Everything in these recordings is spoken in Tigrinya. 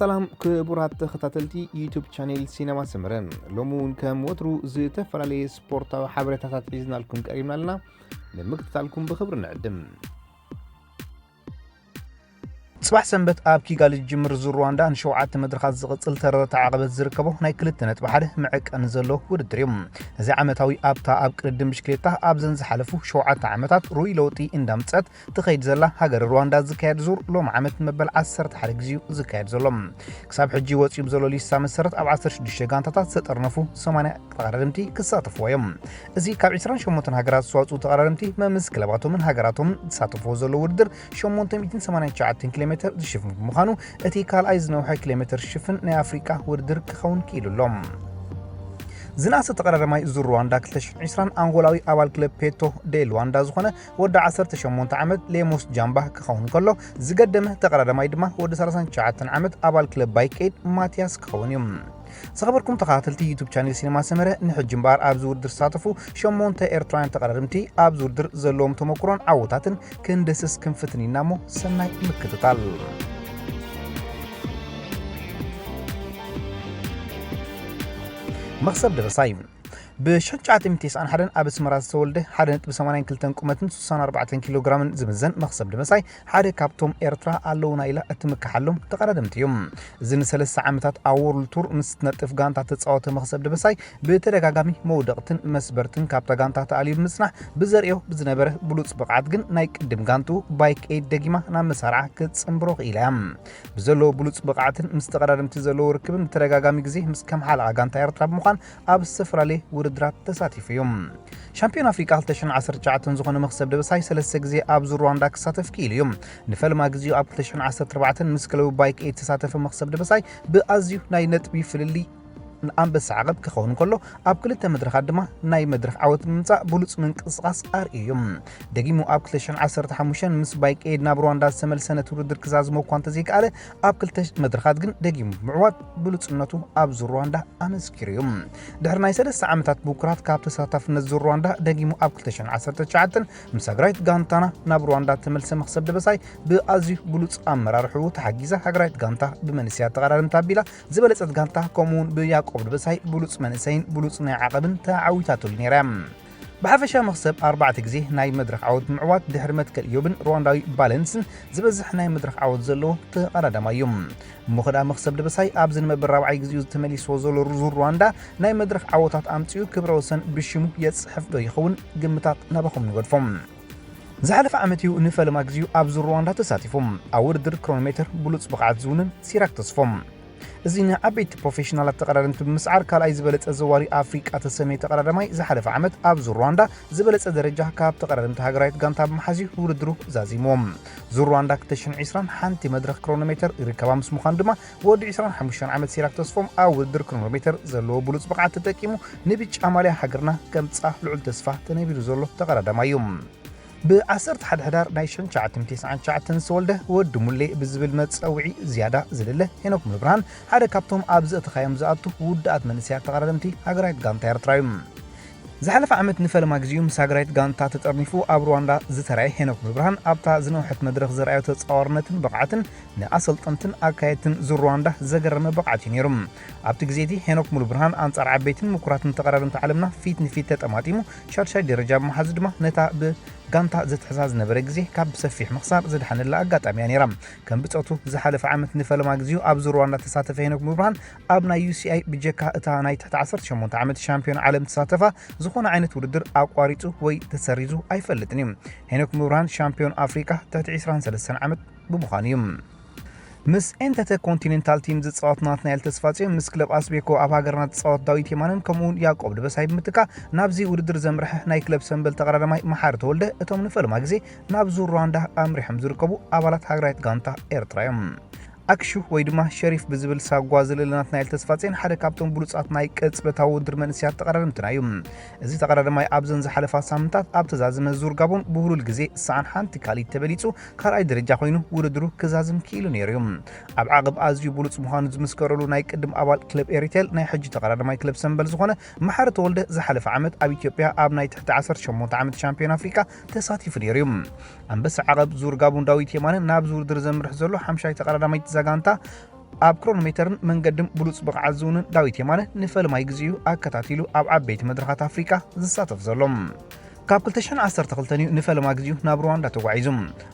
ሰላም ክቡራት ተኸታተልቲ ዩቱብ ቻኔል ሲነማ ሰመረ፣ ሎሚ እውን ከም ወትሩ ዝተፈላለየ ስፖርታዊ ሓበሬታታት ሒዝናልኩም ቀሪብና ኣለና። ንምክትታልኩም ብኽብሪ ንዕድም። ጽባሕ ሰንበት ኣብ ኪጋሊ ዝጅምር ዙር ሩዋንዳ ንሸውዓተ መድረኻት ዝቕጽል ተረርቲ ዓቐበት ዝርከቦ ናይ ክልተ ነጥቢ ሓደ መዐቀኒ ዘሎ ውድድር እዩ። እዚ ዓመታዊ ኣብታ ኣብ ቅድድም ብሽክሌታ ኣብዘን ዝሓለፉ ሸውዓተ ዓመታት ሩይ ለውጢ እንዳምጸት ትኸይድ ዘላ ሃገር ሩዋንዳ ዝካየድ ዙር ሎም ዓመት መበል ዓሰርተ ሓደ ግዜኡ ዝካየድ ዘሎ። ክሳብ ሕጂ ወጺኡ ብዘሎ ሊስታ መሰረት ኣብ ዓሰርተ ሽዱሽተ ጋንታታት ዝተጠርነፉ ሰማንያ ተቐዳደምቲ ክሳተፍዎ እዮም። እዚ ካብ ዕስራን ሸሞንተን ሃገራት ዝተዋጽኡ ተቐዳደምቲ መምስ ክለባቶምን ሃገራቶምን ዝሳተፍዎ ዘሎ ውድድር ሸሞንተ ሚእትን ሰማንያን ትሽዓተን ኪሎ ሜትር ዝሽፍን ብምዃኑ እቲ ካልኣይ ዝነውሐ ኪሎ ሜትር ዝሽፍን ናይ ኣፍሪቃ ውድድር ክኸውን ክኢሉ ኣሎ። ዝነኣሰ ተቐዳዳማይ ዙር ሩዋንዳ ክልተ ሽሕን ዕስራን ኣንጎላዊ ኣባል ክለብ ፔቶ ዴ ሉዋንዳ ዝኾነ ወዲ ዓሰርተ ሸሞንተ ዓመት ሌሞስ ጃምባ ክኸውን ከሎ፣ ዝገደመ ተቐዳዳማይ ድማ ወዲ ሰላሳን ትሽዓተን ዓመት ኣባል ክለብ ባይክ ኤድ ማቲያስ ክኸውን እዩ። ዝኸበርኩም ተኸታተልቲ ዩቱብ ቻኔል ሲነማ ሰመረ፣ ንሕጂ እምበኣር ኣብዚ ውድድር ዝሳተፉ ሸሞንተ ኤርትራውያን ተቐዳደምቲ ኣብዚ ውድድር ዘለዎም ተመኩሮን ዓወታትን ክንድስስ ክንፍትን ኢና እሞ ሰናይ ምክትታል። መኽሰብ ደበሳይ ብ ሽሕን ትሽዓተ ሚእትን ተስዓን ሓደን ኣብ ኣስመራ ዝተወልደ ሓደ ነጥቢ ሰማንያን ክልተን ቁመትን ስሳን ኣርባዕተን ኪሎ ግራምን ዝምዘን መኽሰብ ደበሳይ ሓደ ካብቶም ኤርትራ ኣለዉና ኢላ እትምክሓሎም ተቐዳደምቲ እዩ። እዚ ንሰለስተ ዓመታት ኣብ ወርልድ ቱር ምስ ትነጥፍ ጋንታ ተጻወተ መኽሰብ ደበሳይ ብተደጋጋሚ መውደቕትን መስበርትን ካብታ ጋንታ ተኣልዩ ብምጽናሕ ብዘርእዮ ብዝነበረ ብሉጽ ብቕዓት ግን ናይ ቅድም ጋንትኡ ባይክ ኤድ ደጊማ ናብ መሳርዓ ክትጽንብሮ ክኢላ እያ። ብዘለዎ ብሉጽ ብቕዓትን ምስ ተቐዳደምቲ ዘለዎ ርክብን ብተደጋጋሚ ግዜ ምስ ከም ሓለቓ ጋንታ ኤርትራ ብምዃን ኣብ ዝተፈላለየ ውድድራት ተሳቲፉ እዩ። ሻምፒዮን ኣፍሪቃ ክልተ ሽሕን ዓሰርተ ትሽዓተን ዝኾነ መኽሰብ ደበሳይ ሰለስተ ግዜ ኣብ ዙር ሩዋንዳ ክሳተፍ ክኢሉ እዩ። ንፈለማ ግዜኡ ኣብ ክልተ ሽሕን ዓሰርተ ኣርባዕተን ምስ ክለቡ ባይክ ኤድ ዝተሳተፈ መኽሰብ ደበሳይ ብኣዝዩ ናይ ነጥቢ ፍልልይ ኣንበሳ ዓቐብ ክኸውን ከሎ፣ ኣብ ክልተ መድረኻት ድማ ናይ መድረኽ ዓወት ብምምጻእ ብሉጽ ምንቅስቓስ ኣርእዩ እዩ። ደጊሙ ኣብ ክልተ ሽሕን ዓሰርተ ሓሙሽተን ምስ ባይክ ኤድ ናብ ሩዋንዳ ዝተመልሰ ነቲ ውድድር ክዛዝሞ እኳ እንተዘይከኣለ፣ ኣብ ክልተ መድረኻት ግን ደጊሙ ብምዕዋት ብሉጽነቱ ኣብ ዙር ሩዋንዳ ኣመስኪሩ እዩ። ድሕሪ ናይ ሰለስተ ዓመታት ብኩራት ካብ ተሳታፍነት ዙር ሩዋንዳ ደጊሙ ኣብ ክልተ ሽሕን ዓሰርተ ትሽዓተን ምስ ሃገራዊት ጋንታና ናብ ሩዋንዳ ተመልሰ መኽሰብ ደበሳይ ብኣዝዩ ብሉጽ ኣመራርሕኡ ተሓጊዛ ሃገራዊት ጋንታ ብመንእሰያት ተቐዳደምቲ ኣቢላ ዝበለጸት ጋንታ ከምኡውን ብያቆብ ደበሳይ ብሉጽ መንእሰይን ብሉጽ ናይ ዓቐብን ተዓዊታትሉ ነይራ እያ። ብሓፈሻ መኽሰብ ኣርባዕተ ግዜ ናይ መድረኽ ዓወት ምዕዋት ድሕሪ መትከል ኢዮብን ሩዋንዳዊ ባለንስን ዝበዝሕ ናይ መድረኽ ዓወት ዘለዎ ተቐዳዳማይ እዩ። እሞ ኸኣ መኽሰብ ደበሳይ ኣብዚ ንመበል ራብዓይ ግዜኡ ዝተመሊስዎ ዘሎ ዙር ሩዋንዳ ናይ መድረኽ ዓወታት ኣምጺኡ ክብረ ወሰን ብሽሙ የጽሕፍ ዶ ይኸውን? ግምታት ናባኹም ንገድፎም። ዝሓለፈ ዓመት እዩ ንፈለማ ግዜኡ ኣብ ዙር ሩዋንዳ ተሳቲፉ። ኣብ ውድድር ክሮኖሜተር ብሉጽ ብቕዓት ዝውንን ሲራክ ተስፎም። እዚ ንዓበይቲ ፕሮፌሽናላት ተቐዳደምቲ ብምስዓር ካልኣይ ዝበለጸ ዘዋሪ ኣፍሪቃ ተሰምየ ተቐዳዳማይ ዝሓለፈ ዓመት ኣብ ዙር ሩዋንዳ ዝበለጸ ደረጃ ካብ ተቐዳደምቲ ሃገራዊት ጋንታ ብምሓዝዩ ውድድሩ ዛዚምዎም። ዙር ሩዋንዳ ክልተ ሽሕን ዕስራን ሓንቲ መድረኽ ክሮኖሜተር ይርከባ ምስ ምዃኑ ድማ ወዲ ዕስራን ሓሙሽተን ዓመት ሲራክ ተስፎም ኣብ ውድድር ክሮኖሜተር ዘለዎ ብሉጽ ብቕዓት ተጠቂሙ ንብጫ ማልያ ሃገርና ከምጽኣ ልዑል ተስፋ ተነቢሩ ዘሎ ተቐዳዳማይ እዩ። ብ ዓሰርተ ሓደ ሕዳር ናይ ሽሕን ትሽዓተ ሚእትን ተስዓን ትሽዓተን ዝተወልደ ወዲ ሙሌ ብዝብል መጸውዒ ዝያዳ ዝልለ ሄኖክ ሙሉብርሃን ሓደ ካብቶም ኣብ ዘእተኻዮም ዝኣቱ ውድኣት መንእሰያት ተቐዳደምቲ ሃገራዊት ጋንታ ኤርትራ እዩ። ዝሓለፈ ዓመት ንፈለማ ግዜኡ ምስ ሃገራዊት ጋንታ ተጠርኒፉ ኣብ ሩዋንዳ ዝተራእየ ሄኖክ ሙሉብርሃን ኣብታ ዝነውሐት መድረኽ ዘርኣዮ ተጻዋርነትን ብቕዓትን ንኣሰልጠንትን ኣካየድትን ዙር ሩዋንዳ ዘገረመ ብቕዓት እዩ ነይሩ። ኣብቲ ግዜ እቲ ሄኖክ ሙሉብርሃን ኣንጻር ዓበይትን ምኩራትን ተቐዳደምቲ ዓለምና ፊት ንፊት ተጠማጢሙ ሻድሻይ ደረጃ ብምሓዙ ድማ ነታ ብ ጋንታ ዘትሕዛ ዝነበረ ግዜ ካብ ብሰፊሕ ምኽሳር ዝድሓነላ ኣጋጣሚ እያ ነይራ። ከም ብጾቱ ዝሓለፈ ዓመት ንፈለማ ግዜኡ ኣብ ዙር ሩዋንዳ ተሳተፈ ሄኖክ ሙሉብርሃን ኣብ ናይ ዩ ሲ ኣይ ብጀካ እታ ናይ ትሕቲ ዓሰርተ ሸሞንተ ዓመት ሻምፒዮን ዓለም ተሳተፋ ዝኾነ ዓይነት ውድድር ኣቋሪጹ ወይ ተሰሪዙ ኣይፈልጥን እዩ። ሄኖክ ሙሉብርሃን ሻምፒዮን ኣፍሪቃ ትሕቲ ዕስራን ሰለስተን ዓመት ብምዃኑ እዩ። ምስ ኤንተተ ኮንቲኔንታል ቲም ዝጻወት ናትናኤል ተስፋጽዮን ምስ ክለብ ኣስቤኮ ኣብ ሃገርና ዝጻወት ዳዊት የማነን ከምኡውን ያዕቆብ ደበሳይ ብምትካእ ናብዚ ውድድር ዘምርሐ ናይ ክለብ ሰምበል ተቐዳዳማይ መሓሪ ተወልደ እቶም ንፈለማ ግዜ ናብ ዙር ሩዋንዳ ኣምሪሖም ዝርከቡ ኣባላት ሃገራዊት ጋንታ ኤርትራ እዮም። ኣክሹ ወይ ድማ ሸሪፍ ብዝብል ሳጓ ዝልለ ናትናኤል ተስፋጽዮን ሓደ ካብቶም ብሉጻት ናይ ቅጽበታዊ ውድድር መንእሰያት ተቐዳደምትና እዩ። እዚ ተቐዳዳማይ ኣብዘን ዝሓለፋ ሳምንታት ኣብ ተዛዘመ ዙር ጋቦን ብህሉል ግዜ ሰኣን ሓንቲ ካልኢት ተበሊጹ ካልኣይ ደረጃ ኮይኑ ውድድሩ ክዛዝም ክኢሉ ነይሩ እዩ። ኣብ ዓቕብ ኣዝዩ ብሉጽ ምዃኑ ዝምስከረሉ ናይ ቅድም ኣባል ክለብ ኤሪቴል ናይ ሕጂ ተቐዳዳማይ ክለብ ሰምበል ዝኾነ መሓሪ ተወልደ ዝሓለፈ ዓመት ኣብ ኢትዮጵያ ኣብ ናይ ትሕቲ ዓሰርተ ሸሞንተ ዓመት ሻምፒዮን ኣፍሪቃ ተሳቲፉ ነይሩ እዩ። ኣንበሳ ዓቐብ ዙር ጋቦን ዳዊት የማነ ናብዚ ውድድር ዘምርሕ ዘሎ ሓምሻይ ተቐዳዳማይ እዛ ጋንታ ኣብ ክሮኖሜተርን መንገድን ብሉጽ ብቕዓት ዝውንን ዳዊት የማነ ንፈለማይ ግዜኡ ኣከታቲሉ ኣብ ዓበይቲ መድረኻት ኣፍሪቃ ዝሳተፍ ዘሎ። ካብ ክልተ ሽሕን ዓሰርተ ክልተን እዩ ንፈለማ ግዜኡ ናብ ሩዋንዳ ተጓዒዙ።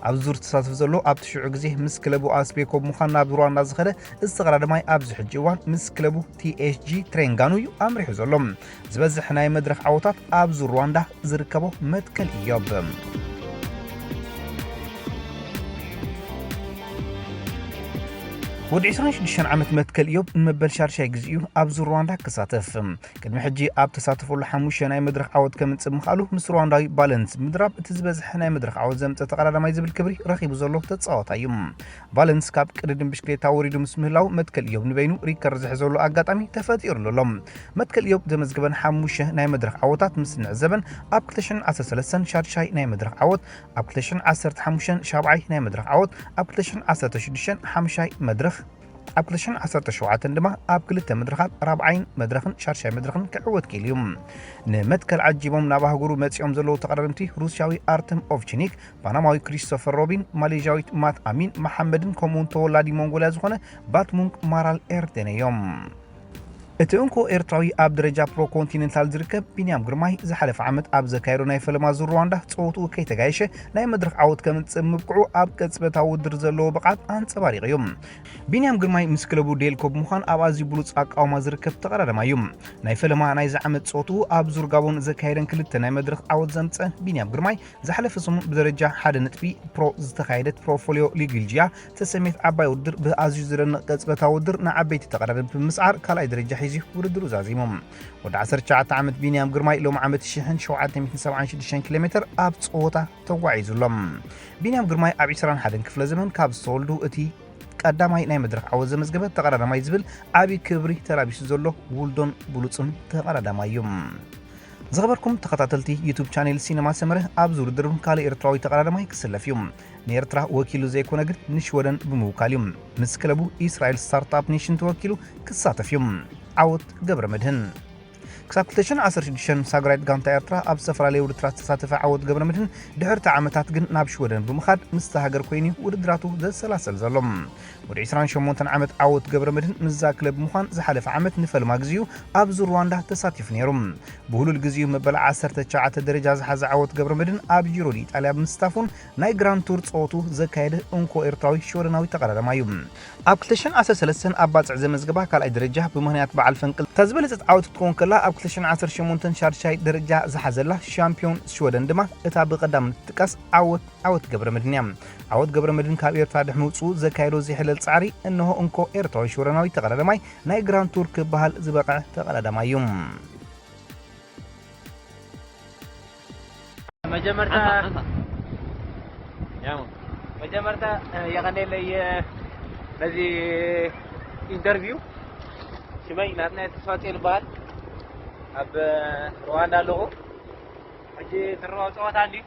ኣብዚ ዙር ዝተሳተፍ ዘሎ ኣብቲ ሽዑ ግዜ ምስ ክለቡ ኣስቤኮ ብምዃን ናብ ሩዋንዳ ዝኸደ እዚ ተቐዳዳማይ ኣብዚ ሕጂ እዋን ምስ ክለቡ ቲ ኤስ ጂ ትሬንጋኑ እዩ ኣምሪሑ ዘሎ። ዝበዝሕ ናይ መድረኽ ዓወታት ኣብ ዙር ሩዋንዳ ዝርከቦ መትከል ኢዮብ። ወዲ ዕስራን ሽዱሽተን ዓመት መትከል ኢዮብ ንመበል ሻድሻይ ግዜ እዩ ኣብ ዙር ሩዋንዳ ክሳተፍ። ቅድሚ ሕጂ ኣብ ተሳተፈሉ ሓሙሽተ ናይ መድረኽ ዓወት ከምጽእ ምኽኣሉ ምስ ሩዋንዳዊ ባለንስ ምድራብ እቲ ዝበዝሐ ናይ መድረኽ ዓወት ዘምጸ ተቐዳዳማይ ዝብል ክብሪ ረኺቡ ዘሎ ተጻዋታይ እዩ። ቫለንስ ካብ ቅድድም ብሽክሌታ ወሪዱ ምስ ምህላው መትከል ኢዮብ ንበይኑ ሪከርድ ዝሕዘሉ ኣጋጣሚ ተፈጢሩሉ ኣሎ። መትከል ኢዮብ ዘመዝገበን ሓሙሽተ ናይ መድረኽ ዓወታት ምስ ንዕዘበን ኣብ ክልተ ሽሕን ዓሰርተ ሰለስተን ሻድሻይ ናይ መድረኽ ዓወት፣ ኣብ ክልተ ሽሕን ዓሰርተ ሓሙሽተን ሻብዓይ ናይ መድረኽ ዓወት፣ ኣብ ክልተ ሽሕን ዓሰርተ ሽዱሽተን ሓምሻይ መድረኽ ኣብ ክልተ ሽሕን ዓሰርተ ሸውዓተን ድማ ኣብ ክልተ መድረኻት ራብዓይን መድረኽን ሻድሻይ መድረኽን ክዕወት ክኢሉ እዩ። ንመትከል ዓጂቦም ናብ ኣህጉሩ መጺኦም ዘለዉ ተቐዳደምቲ ሩስያዊ ኣርተም ኦቭችኒክ፣ ፓናማዊ ክሪስቶፈር ሮቢን፣ ማሌዥያዊት ማት ኣሚን መሓመድን ከምኡውን ተወላዲ ሞንጎልያ ዝኾነ ባትሙንግ ማራል ኤርዴን እዮም። እቲ እንኮ ኤርትራዊ ኣብ ደረጃ ፕሮ ኮንቲኔንታል ዝርከብ ቢንያም ግርማይ ዝሓለፈ ዓመት ኣብ ዘካየዶ ናይ ፈለማ ዙር ሩዋንዳ ጸወትኡ ከይተጋየሸ ናይ መድረኽ ዓወት ከምጽእ ምብቅዑ ኣብ ቅጽበታዊ ውድድር ዘለዎ ብቕዓት ኣንጸባሪቑ እዩ። ቢንያም ግርማይ ምስ ክለቡ ዴልኮ ብምዃን ኣብ ኣዝዩ ብሉጽ ኣቃውማ ዝርከብ ተቐዳዳማይ እዩ። ናይ ፈለማ ናይዚ ዓመት ጸወትኡ ኣብ ዙር ጋቦን ዘካየደን ክልተ ናይ መድረኽ ዓወት ዘምጸ ቢንያም ግርማይ ዝሓለፈ ሰሙን ብደረጃ ሓደ ነጥቢ ፕሮ ዝተኻየደት ፕሮፎሊዮ ሊጊልጅያ ዝተሰምየት ዓባይ ውድድር ብኣዝዩ ዝደንቕ ቅጽበታዊ ውድድር ንዓበይቲ ተቐዳደምቲ ብምስዓር ካልኣይ ደረጃ ሒዙ ውድድሩ ዛዚሙ። ወዲ ዓሰርተ ትሽዓተ ዓመት ቢንያም ግርማይ ሎሚ ዓመት ሽሕን ሸውዓተ ሚእትን ሰብዓን ሽዱሽተን ኪሎ ሜትር ኣብ ጸወታ ተጓዒዙ ኣሎ። ቢንያም ግርማይ ኣብ ዕስራን ሓደን ክፍለ ዘመን ካብ ዝተወልዱ እቲ ቀዳማይ ናይ መድረኽ ዓወት ዘመዝገበ ተቐዳዳማይ ዝብል ዓቢ ክብሪ ተላቢሱ ዘሎ ውልዶን ብሉጽን ተቐዳዳማይ እዩ። ዝኸበርኩም ተኸታተልቲ ዩቱብ ቻኔል ሲነማ ሰመረ፣ ኣብዚ ውድድር እውን ካልእ ኤርትራዊ ተቐዳዳማይ ክስለፍ እዩ። ንኤርትራ ወኪሉ ዘይኮነ ግን ንሽወደን ብምውካል እዩ። ምስ ክለቡ ኢስራኤል ስታርትኣፕ ኔሽን ተወኪሉ ክሳተፍ እዩ። ዓወት ገብረ መድህን። ክሳብ ክልተ ሽሕን ዓሰርተ ሽዱሽተን ሳግራይት ጋንታ ኤርትራ ኣብ ዝተፈላለየ ውድድራት ዝተሳተፈ ዓወት ገብረ መድህን ድሕርቲ ዓመታት ግን ናብ ሽወደን ብምኻድ ምስታ ሃገር ኮይኑ እዩ ውድድራቱ ዘሰላሰል ዘሎ። ወዲ ዕስራን ሸሞንተን ዓመት ዓወት ገብረ መድህን ምስዛ ክለብ ብምዃን ዝሓለፈ ዓመት ንፈልማ ግዜኡ ኣብዚ ሩዋንዳ ተሳቲፉ ነይሩ። ብህሉል ግዜኡ መበል ዓሰርተ ትሽዓተ ደረጃ ዝሓዘ ዓወት ገብረ መድህን ኣብ ጂሮ ዲ ኢጣልያ ብምስታፉን ናይ ግራንድ ቱር ጸወቱ ዘካየደ እንኮ ኤርትራዊ ሽወደናዊ ተቐዳዳማይ እዩ። ኣብ ክልተ ሽሕን ዓሰርተ ሰለስተን ኣብ ባጽዕ ዘመዝገባ ካልኣይ ደረጃ ብምኽንያት በዓል ፈንቅል እታ ዝበለጸት ዓወት ክትከውን ከላ፣ ኣብ ክልተ ሽሕን ዓሰርተ ሸሞንተን ሻድሻይ ደረጃ ዝሓዘላ ሻምፒዮን ሽወደን ድማ እታ ብቐዳምነት ትጥቀስ ዓወት ዓወት ገብረ መድህን እያ። ዓወት ገብረ መድህን ካብ ኤርትራ ድሕሪ ምውጽኡ ዘካየዶ ዘይሕለል ጻዕሪ እንሆ እንኮ ኤርትራዊ ሽወደናዊ ተቐዳዳማይ ናይ ግራንድ ቱር ክበሃል ዝበቕዐ ተቐዳዳማይ እዩ። መጀመርታ ያው መጀመርታ የቐኔለይ ነዚ ኢንተርቪው። ሽመይ ናትናኤል ተስፋጽዮን ይበሃል። ኣብ ሩዋንዳ ኣለኹ። ሕጂ ዝረዋ ጸወታ ኣልዩ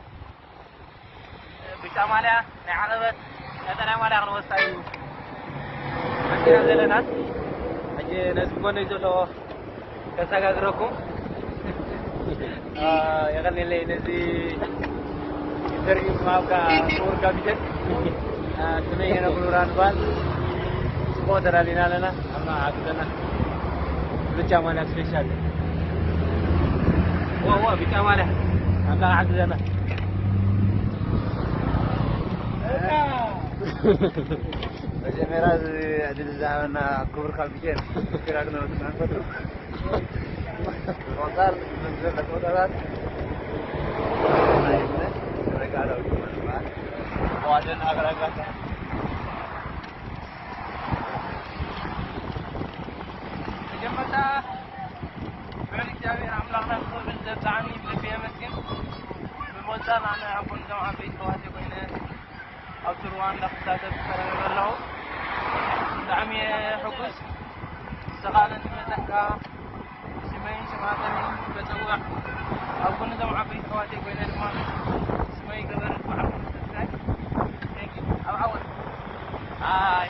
ብጫ ማልያ ናይ ዓቐበት ቀጠልያ ማልያ ክንወስዳ እዩ መጺና ዘለና። ሕጂ ነዚ ብጎነይ ዘሎ ከሰጋግረኩም። አ፣ የቐኔለይ ነዚ ኢንተርቪው ምሃብካ ክቡር ካፒቴን። አ፣ ስመይ ሄኖክ ኑራ ንበሃል። ጽቡቕ ተዳሊና ኣለና። ኣምላኽ ሓግዘና። ብጫ ማልያ ስፔሻል። ዋ፣ ዋ፣ ብጫ ማልያ። ኣምላኽ ሓግዘና። መጀመርያ እዚ ዕድል ዝሃበና ክቡር ካፒቴን ኪራግኖ ንፈቱ። ቆጻል ዝመዝበለ ቦታታት ናይ እምነት ረጋዳዊ ዝበሃል። ዋደን ኣግራጋታ። መጀመርታ ልዑል እግዚኣብሔር ኣምላኽና ክብርን ዘብጽሓኒ ብልቢ የመስግን። ብምቕጻል ኣነ ኣብ ጎኒ እዞም ዓበይቲ ኣሕዋተይ ኮይነ ኣብቲ ሩዋንዳ ክሳተፍ ዝሰራዕ ዘለኹ። ብጣዕሚ እየ ሕጉስ። ዝተኻእለኒ መጠን ከኣ ስመይን ስም ሃገረይን ከጸውዕ፣ ኣብ ጎኒ እዞም ዓበይቲ ኣሕዋተይ ኮይነ ድማ ስመይ ገበርት በዓል ምፍታይ። Thank you። ኣብ ዓወት። ኣይ።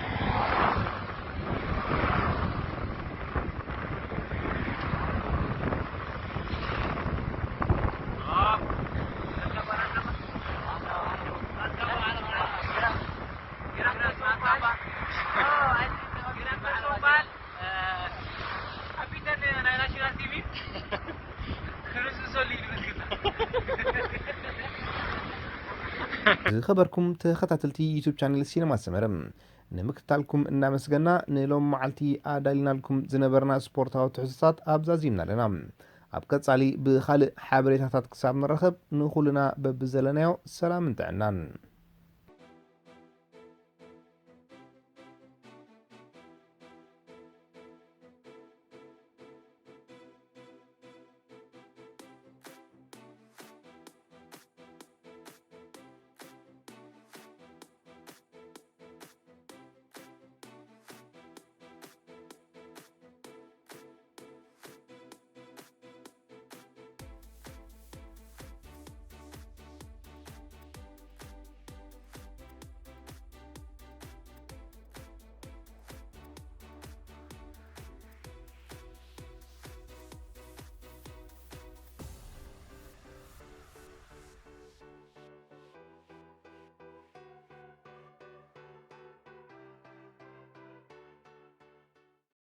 ዝኸበርኩም ተኸታተልቲ ዩቱብ ቻነል ሲነማ ሰመረ፣ ንምክትታልኩም እናመስገና፣ ንሎም መዓልቲ ኣዳሊናልኩም ዝነበርና ስፖርታዊ ትሕዝቶታት ኣብዛዚምና ኣለና። ኣብ ቀጻሊ ብኻልእ ሓበሬታታት ክሳብ ንራኸብ፣ ንኹልና በብዘለናዮ ሰላምን ጥዕናን።